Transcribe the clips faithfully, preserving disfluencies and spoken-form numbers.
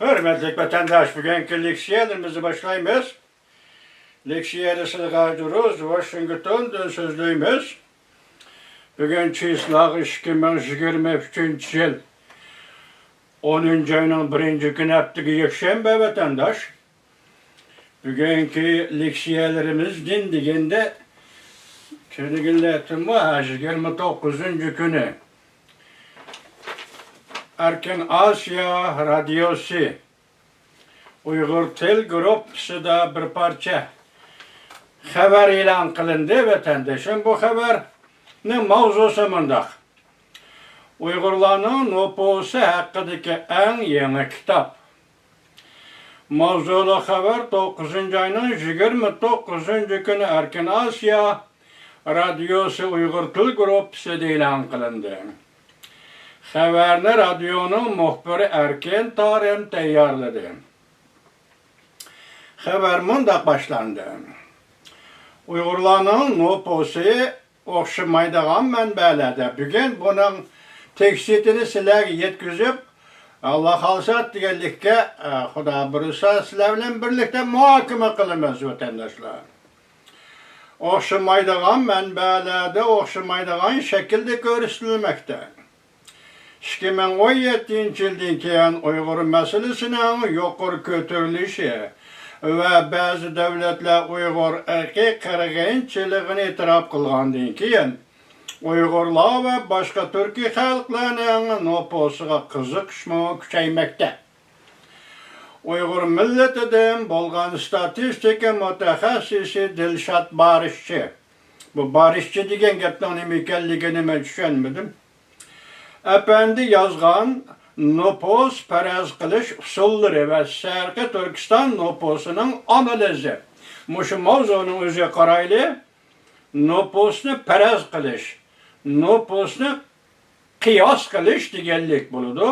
ھۆرمەتلىك ۋەتەنداش، بۈگۈنكى لېكسىيەلىرىمىزنى باشلايمىز. لېكسىيەدە سىلىغا روز ۋاشىنگتوندىن سۆزلەيمىز. بۈگۈن چىسلاغ ئىككى مىڭ يىگىرمە ئۈچىنچى يىل، ئونىنچى ئاينىڭ بىرىنچى كۈنى، ھەپتىگە يەكشەنبە، ۋەتەنداش. بۈگۈنكى لېكسىيەلىرىمىزدىن دېگەندە، كەلگۈنلەتىمۇ ھە، يىگىرمە توققۇزىنچى كۈنى ئەركىن ئاسىيا رادىيوسى ئۇيغۇر تىل گۇرۇپپىسىدا بىر پارچە خەۋەر ئېلان قىلىندى، ۋەتەندىشىم. بۇ خەۋەرنىڭ ماۋزۇسى مۇنداق: ئۇيغۇرلارنىڭ نوپۇسى ھەققىدىكى ئەڭ يېڭى كىتاب. ماۋزۇلۇق خەۋەر توققۇزىنچى ئاينىڭ يىگىرمە توققۇزىنچى كۈنى ئەركىن ئاسىيا رادىيوسى ئۇيغۇر تىل گۇرۇپپىسىدا ئېلان قىلىندى. خەۋەرنى رادىيونىڭ مۇخبىرى ئەركىن تارىم تەييارلىدى. خەۋەر مۇنداق باشلاندى: ئۇيغۇرلارنىڭ نوپۇسى ئوخشىمايدىغان مەنبەلەردە. بۈگۈن بۇنىڭ تەپسىلىيىتىنى سىلەرگە يەتكۈزۈپ، ئاللا خالىسا دېگەنلىككە، ئە، خۇدا بۇيرۇسا سىلەر بىلەن بىرلىكتە مۇھاكىمە قىلىمىز، ۋەتەنداشلار. ئوخشىمايدىغان مەنبەلەردە ئوخشىمايدىغان شەكىلدە كۆرسىتىلمەكتە. ئىككى مىڭ ئون يەتتىنچى يىلدىن كېيىن ئۇيغۇر مەسىلىسىنىڭ يۇقىرى كۆتۈرۈلۈشى ۋە بەزى دۆلەتلەر ئۇيغۇر ئىرقىي قىرغىنچىلىقىنى ئېتىراپ قىلغاندىن كېيىن، ئۇيغۇرلار ۋە باشقا تۈركىي خەلقلەرنىڭ نوپۇسىغا قىزىقىشمۇ كۈچەيمەكتە. ئۇيغۇر مىللىتىدىن بولغان ستاتىستىكا مۇتەخەسسىسى دىلشات بارىشچى، بۇ بارىشچى دېگەن گەپنىڭ نېمە ئىكەنلىكىنى مەن چۈشەنمىدىم، ئەپەندى يازغان نوپۇس پەرەز قىلىش ئۇسۇللىرى ۋە شەرقىي تۈركىستان نوپۇسىنىڭ ئانالىزى. مۇشۇ ماۋزۇنىڭ ئۆزىگە قارايلى. نوپۇسنى پەرەز قىلىش، نوپۇسنى قىياس قىلىش دېگەنلىك بولىدۇ.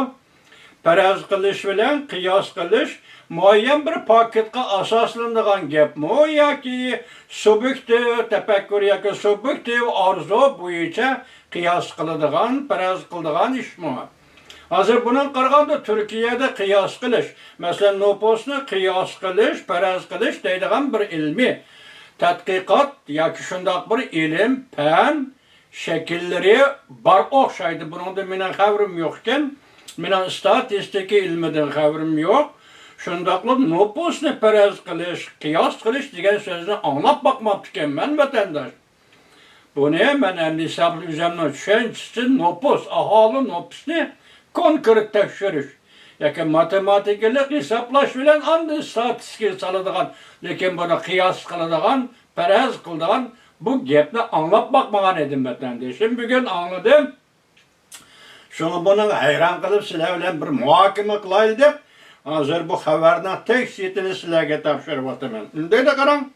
پەرەز قىلىش بىلەن قىياس قىلىش مۇئەييەن بىر پاكىتقا ئاساسلىنىدىغان گەپمۇ ياكى سۇبيېكتىپ تەپەككۇر ياكى سۇبيېكتىپ ئارزۇ بويىچە قىياس قىلىدىغان، پەرەز قىلىدىغان ئىشمۇ؟ ھازىر بۇنىڭغا قارىغاندا، تۈركىيەدە قىياس قىلىش، مەسىلەن، نوپۇسنى قىياس قىلىش، پەرەز قىلىش دەيدىغان بىر ئىلمىي تەتقىقات ياكى شۇنداق بىر ئىلىم، پەن شەكىللىرى بار ئوخشايدۇ. بۇنىڭدىن مېنىڭ خەۋىرىم يوق ئىكەن. مېنىڭ ئىستاتىستىكا ئىلمىدىن خەۋىرىم يوق. شۇنداقلا نوپۇسنى پەرەز قىلىش، قىياس قىلىش دېگەن سۆزنى ئاڭلاپ باقماپتىكەنمەن، ۋەتەنداش. بۇنى مەن ئەمدى ھېسابلاپ ئۆزۈمنىڭ چۈشەنچىسى نوپۇس، ئاھالى نوپۇسنى كونكرېت تەكشۈرۈش ياكى ماتېماتىكىلىق ھېسابلاش بىلەن ئاندىن ستاتىستىكىغا سالىدىغان، لېكىن بۇنى قىياس قىلىدىغان، پەرەز قىلىدىغان بۇ گەپنى ئاڭلاپ باقمىغان ئىدىم، ۋەتەندىشىم. بۈگۈن ئاڭلىدىم. شۇڭا بۇنىڭغا ھەيران قېلىپ، سىلەر بىلەن بىر مۇھاكىمە قىلايلى دەپ، ھازىر بۇ خەۋەرنىڭ تەپسىلىيىتىنى سىلەرگە تاپشۇرۇۋاتىمەن. ئەمدى قاراڭ،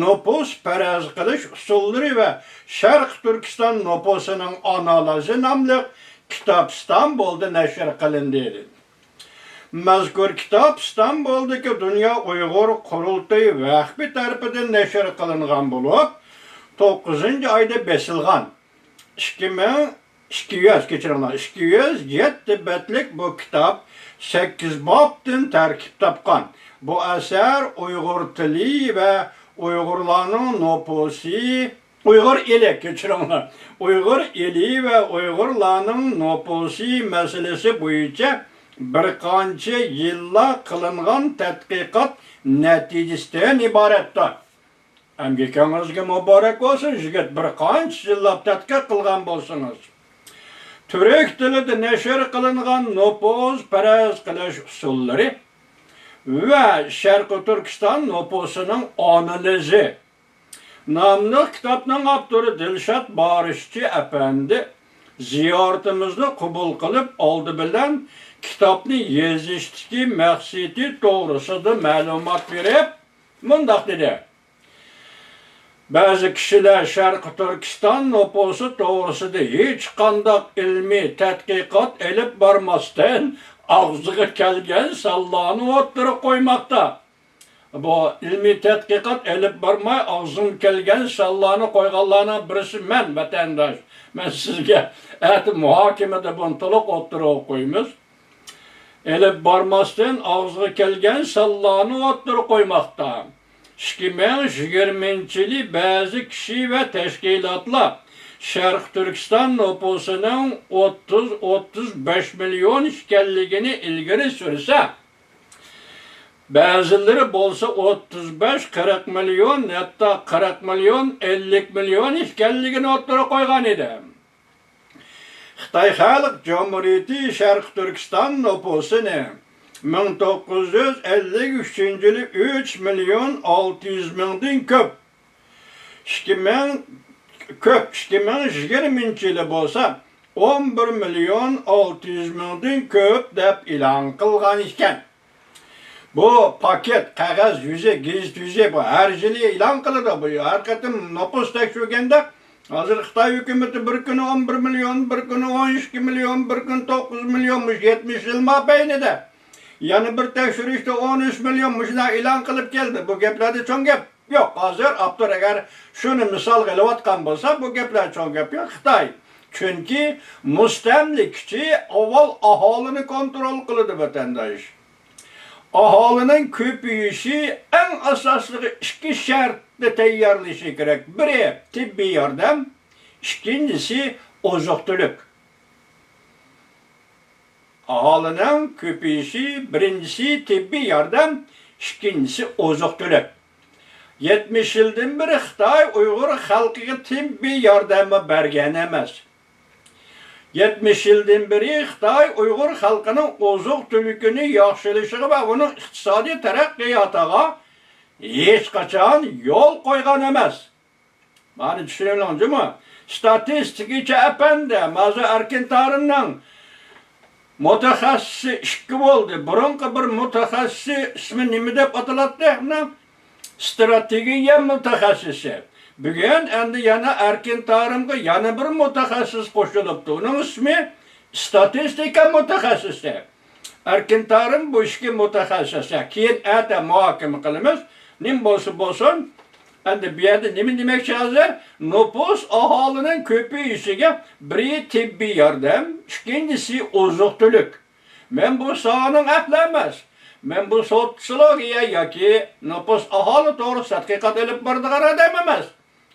نوپۇس پەرەز قىلىش ئۇسۇللىرى ۋە شەرقىي تۈركىستان نوپۇسىنىڭ ئانالىزى ناملىق كىتاب ئىستانبۇلدا نەشر قىلىندى. مەزكۇر كىتاب ئىستانبۇلدىكى دۇنيا ئۇيغۇر قۇرۇلتىيى ۋەقپى تەرىپىدىن نەشر قىلىنغان بولۇپ، توققۇزىنچى ئايدا بېسىلغان. ئىككى مىڭ، ئىككى يۈز، كەچۈرۈڭلار، ئىككى يۈز يەتتە بەتلىك بۇ كىتاب سەككىز بابتىن تەركىب تاپقان. بۇ ئەسەر ئۇيغۇر تىلى ۋە ئۇيغۇرلارنىڭ نوپۇسى، ئۇيغۇر ئېلى، كەچۈرۈڭلار، ئۇيغۇر ئېلى ۋە ئۇيغۇرلارنىڭ نوپۇسى مەسىلىسى بويىچە بىر قانچە يىللار قىلىنغان تەتقىقات نەتىجىسىدىن ئىبارەتتۇر. ئەمگىكىڭىزگە مۇبارەك بولسۇن، يىگىت، بىر قانچە يىللاپ تەتقىق قىلغان بولسىڭىز. تۈرك تىلىدا نەشر قىلىنغان نوپۇس پەرەز قىلىش ئۇسۇللىرى ۋە شەرقىي تۈركىستان نوپۇسىنىڭ ئانالىزى ناملىق كىتابنىڭ ئاپتورى دىلشات بارىشچى ئەپەندى زىيارىتىمىزنى قوبۇل قىلىپ، ئالدى بىلەن كىتابنى يېزىشتىكى مەقسىتى توغرىسىدا مەلۇمات بېرىپ، مۇنداق دېدى. بەزى كىشىلەر شەرقىي تۈركىستان نوپۇسى توغرىسىدا ھېچقانداق ئىلمىي تەتقىقات ئېلىپ بارماستىن، ئاغزىغا كەلگەن سانلارنى ئوتتۇرىغا قويماقتا. بۇ ئىلمىي تەتقىقات ئېلىپ بارماي، ئاغزىغا كەلگەن سانلارنى قويغانلارنىڭ بىرسى مەن، ۋەتەنداش. مەن سىزگە ئەتە مۇھاكىمىدە بۇنى تولۇق ئوتتۇرىغا قويىمىز. ئېلىپ بارماستىن، ئاغزىغا كەلگەن سانلارنى ئوتتۇرىغا قويماقتا. ئىككى مىڭ يىگىرمىنچى يىلى بەزى كىشى ۋە تەشكىلاتلار شەرقىي تۈركىستان نوپۇسىنىڭ ئوتتۇز، ئوتتۇز بەش مىليون ئىكەنلىكىنى ئىلگىرى سۈرسە، بەزىلىرى بولسا ئوتتۇز بەش، قىرىق مىليون، ھەتتا قىرىق مىليون، ئەللىك مىليون ئىكەنلىكىنى ئوتتۇرىغا قويغان ئىدى. خىتاي خەلق جۇمھۇرىيىتى شەرقىي تۈركىستان نوپۇسىنى مىڭ توققۇز يۈز ئەللىك ئۈچىنچى يىلى ئۈچ مىليون ئالتە يۈز مىڭدىن كۆپ، ئىككى مىڭ، كۆپ، ئىككى مىڭ يىگىرمىنچى يىلى بولسا ئون بىر مىليون ئالتە يۈز مىڭدىن كۆپ دەپ ئېلان قىلغان ئىكەن. بۇ پاكېت، قەغەز يۈزى، گېزىت يۈزى، بۇ ھەر يىلى ئېلان قىلىدۇ. بۇ ھەر قېتىم نوپۇس تەكشۈرگەندە، ھازىر خىتاي ھۆكۈمىتى بىر كۈنى ئون بىر مىليون، بىر كۈنى ئون ئىككى مىليون، بىر كۈنى توققۇز مىليون، مۇشۇ يەتمىش يىل مابەينىدە يەنە بىر تەكشۈرۈشتە ئون ئۈچ مىليون مۇشۇنداق ئېلان قىلىپ كەلدى. بۇ گەپلەردە چوڭ گەپ يوق. ھازىر ئاپتور ئەگەر شۇنى مىسالغا ئېلىۋاتقان بولسا، بۇ گەپلەر چوڭ گەپ يوق. خىتاي. چۈنكى مۇستەملىكىچى ئاۋۋال ئاھالىنى كونترول قىلىدۇ، ۋەتەنداش. ئاھالىنىڭ كۆپىيىشى ئەڭ ئاساسلىقى ئىككى شەرتنى تەييارلىشى كېرەك. بىرى تېببىي ياردەم، ئىككىنچىسى ئوزۇق-تۈلۈك. ئاھالىنىڭ كۆپىيىشى، بىرىنچىسى تېببىي ياردەم، ئىككىنچىسى ئوزۇق-تۈلۈك. يەتمىش يىلدىن بېرى خىتاي ئۇيغۇر خەلقىگە تېببىي ياردەممۇ بەرگەن ئەمەس. يەتمىش يىلدىن بېرى خىتاي ئۇيغۇر خەلقىنىڭ ئوزۇق-تۈلۈكىنى ياخشىلىشىغا ۋە ئۇنىڭ ئىقتىسادىي تەرەققىياتىغا ھېچقاچان يول قويغان ئەمەس. مانا چۈشىنىۋېلىڭ جۇمۇ. ستاتىستىكىچى ئەپەندى، مازۇ ئەركىن تارىمنىڭ مۇتەخەسسىسى ئىككى بولدى. بۇرۇنقى بىر مۇتەخەسسىسى ئىسمى نېمە دەپ ئاتىلاتتى؟ مۇنۇ ستراتېگىيە مۇتەخەسسىسى. بۈگۈن ئەمدى يەنە ئەركىن تارىمغا يەنە بىر مۇتەخەسسىس قوشۇلۇپتۇ. ئۇنىڭ ئىسمى ستاتىستىكا مۇتەخەسسىسى. ئەركىن تارىم بۇ ئىشكە مۇتەخەسسىس. كېيىن ئەتە مۇھاكىمە قىلىمىز. نېمە بولسا بولسۇن. ئەمدى بۇ يەردە نېمە دېمەكچى ھازىر؟ نوپۇس ئاھالىنىڭ كۆپىيىشىگە بىرى تېببىي ياردەم، ئىككىنچىسى ئوزۇق-تۈلۈك. مەن بۇ ساھەنىڭ ئەھلى ئەمەس. مەن بۇ سوتسىيولوگىيە ياكى نوپۇس ئاھالى توغرىسىدا تەتقىقات ئېلىپ بارىدىغان ئادەم ئەمەس.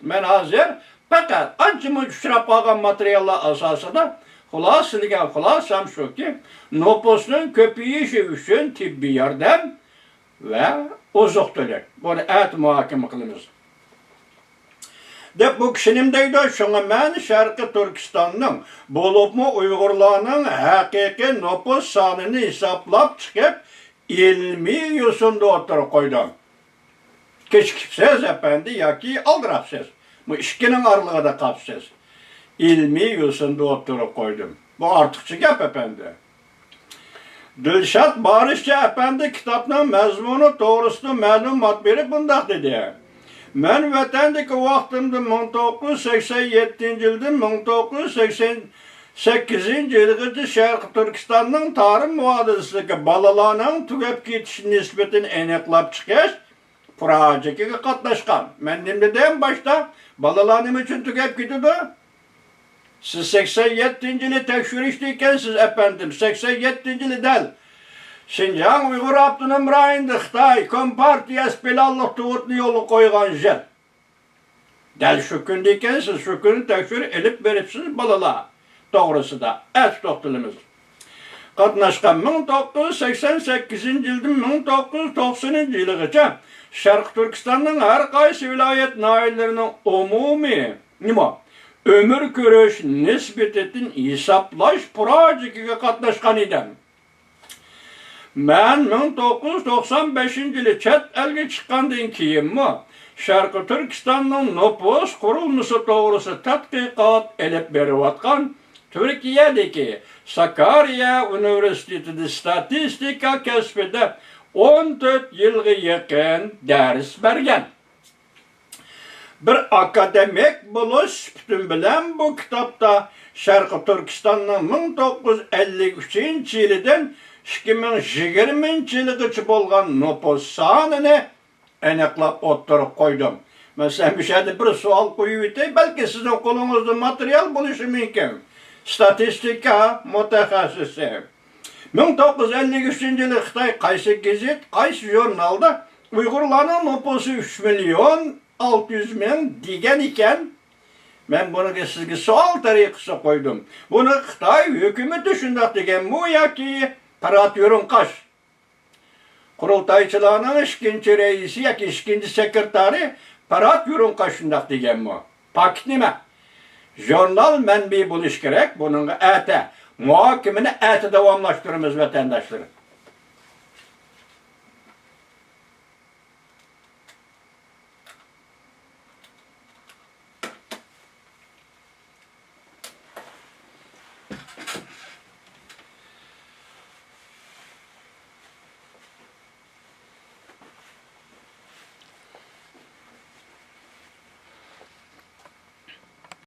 مەن ھازىر پەقەت ئانچە-مۇنچە ئۇچراپ قالغان ماتېرىياللار ئاساسىدا خۇلاسىلىگەن خۇلاسەم شۇكى، نوپۇسنىڭ كۆپىيىشى ئۈچۈن تېببىي ياردەم ۋە ئوزۇق-تۈلۈك. بۇنى ئەتە مۇھاكىمە قىلىمىز. دەپ بۇ كىشى نېمە دەيدۇ؟ شۇڭا مەن شەرقىي تۈركىستاننىڭ، بولۇپمۇ ئۇيغۇرلارنىڭ ھەقىقىي نوپۇس سانىنى ھېسابلاپ چىقىپ، ئىلمىي يوسۇندا ئوتتۇرىغا قويدۇم. كېچىكىپسىز، ئەپەندى، ياكى ئالدىراپسىز. بۇ ئىككىنىڭ ئارىلىقىدا قاپسىز. ئىلمىي يوسۇندا ئوتتۇرىغا قويدۇم. بۇ ئارتۇقچە گەپ، ئەپەندى. دىلشات بارىشچى ئەپەندى كىتابنىڭ مەزمۇنى توغرىسىدا مەلۇمات بېرىپ مۇنداق دېدى: مەن ۋەتەندىكى ۋاقتىمدا مىڭ توققۇز يۈز سەكسەن يەتتىنچى يىلدىن مىڭ توققۇز يۈز سەكسەن سەككىزىنچى يىلغىچە شەرقىي تۈركىستاننىڭ تارىم ۋادىسىدىكى بالىلارنىڭ تۈگەپ كېتىش نىسبىتىنى ئېنىقلاپ چىقىش پروژېكتىگە قاتناشقان. مەن نېمە دېدىم باشتا؟ بالىلار نېمە ئۈچۈن تۈگەپ كېتىدۇ؟ سىز سەكسەن يەتتىنچى يىلى تەكشۈرۈشتە ئىكەنسىز، ئەپەندىم، سەكسەن يەتتىنچى يىلى دەل شىنجاڭ ئۇيغۇر ئاپتونوم رايونىدا خىتاي كومپارتىيەسى پىلانلىق تۇغۇتنى يولغا قويغان يىل. دەل شۇ كۈندە ئىكەنسىز، شۇ كۈنى تەكشۈرۈپ ئېلىپ بېرىپسىز بالىلار توغرىسىدا. ئەتە توختىلىمىز. قاتناشقان. مىڭ توققۇز يۈز سەكسەن سەككىزىنچى يىلدىن مىڭ توققۇز يۈز توقسىنىنچى يىلىغىچە شەرقىي تۈركىستاننىڭ ھەر قايسى ۋىلايەت، ناھىيەلىرىنىڭ ئومۇمىي، نېمە، ئۆمۈر كۆرۈش نىسبىتىنى ھېسابلاش پروژېكتىگە قاتناشقان ئىدىم. مەن مىڭ توققۇز يۈز توقسان بەشىنچى يىلى چەت ئەلگە چىققاندىن كېيىنمۇ شەرقىي تۈركىستاننىڭ نوپۇس قۇرۇلمىسى توغرىسىدا تەتقىقات ئېلىپ بېرىۋاتقان تۈركىيەدىكى ساكاريا ئۇنىۋېرسىتېتىدا ستاتىستىكا كەسپىدە ئون تۆت يىلغا يېقىن دەرس بەرگەن. بىر ئاكادېمىك بولۇش سۈپىتىم بىلەن بۇ كىتابتا شەرقىي تۈركىستاننىڭ مىڭ توققۇز يۈز ئەللىك ئۈچىنچى يىلىدىن ئىككى مىڭ يىگىرمىنچى يىلىغىچە بولغان نوپۇس سانىنى ئېنىقلاپ ئوتتۇرىغا قويدۇم. مەسىلەن، مۇشۇ يەردە بىر سوئال قويۇۋېتەي، بەلكى سىزنىڭ قولىڭىزدا ماتېرىيال بولۇشى مۇمكىن. ستاتىستىكا مۇتەخەسسىسى. مىڭ توققۇز يۈز ئەللىك ئۈچىنچى يىلى خىتاي قايسى گېزىت، قايسى ژۇرنالدا ئۇيغۇرلارنىڭ نوپۇسى ئۈچ مىليون ئالتە يۈز مىڭ دېگەن ئىكەن، مەن بۇنىڭغا سىزگە سوئال تەرىقىسى قويدۇم. بۇنى خىتاي ھۆكۈمىتى شۇنداق دېگەنمۇ ياكى پارات يۇرۇڭقاش؟ قۇرۇلتايچىلارنىڭ ئىككىنچى رەئىسى ياكى ئىككىنچى سېكرېتارى پارات يۇرۇڭقاش شۇنداق دېگەنمۇ؟ پاكىت نېمە؟ ژۇرنال مەنبىي بولۇش كېرەك، بۇنىڭغا ئەتە، مۇھاكىمىنى ئەتە داۋاملاشتۇرىمىز، ۋەتەنداشلىرىم.